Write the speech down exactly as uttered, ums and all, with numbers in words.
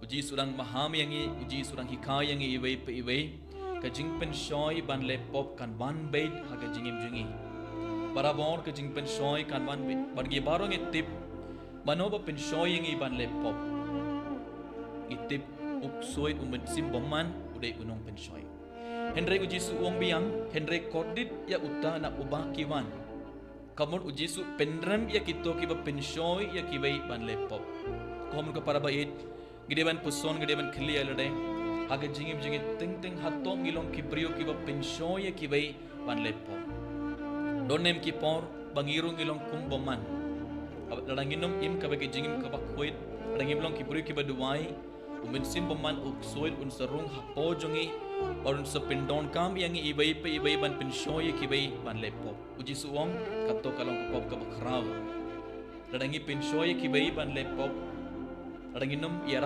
Jisu dang maham ïa ngi, u Jisu dang hikai ïa ngi iwei pa iwei. Ka jingpynshoi ban leh pop kan wan beit ha ka jingim jong ngi. Barabor ka jingpynshoi kan wan beit. Bad ngi baroh ngi tip, mano ba pynshoi ïa ngi ban leh pop? Ngi tip, u ksuid u Mynsiem Bymman u dei u nongpynshoi. Hynrei u Jisu u ong biang, hynrei kordit ïa uta na uba ki wan. Ka mut u Jisu pynrem ïa kito kiba pynshoi ïa kiwei ban leh pop. Ko mut ko para ba ïeit, ngi dei ban puson, ngi dei ban khlieh ïa lade. Ha ka jingim jong ngi teng teng, hato ngi long ki briew kiba pynshoi ïa kiwei ban leh pop? Don ne em ki por ba ngi ruh ngi long kum u bymman? Lada ngim im kaba ka jingim kaba khuid, lada ngim long ki briew kiba duwai, u Mynsiem Bymman u ksuid un sa rung hapoh jong ngi, bad un sa pyndonkam ïa ngi iwei pa iwei ban pynshoi ïa kiwei ban leh pop. U Jisu u ong, kato ka long ka pop kaba khraw. Lada ngi pynshoi ïa kiwei ban leh pop, lada ngim ïa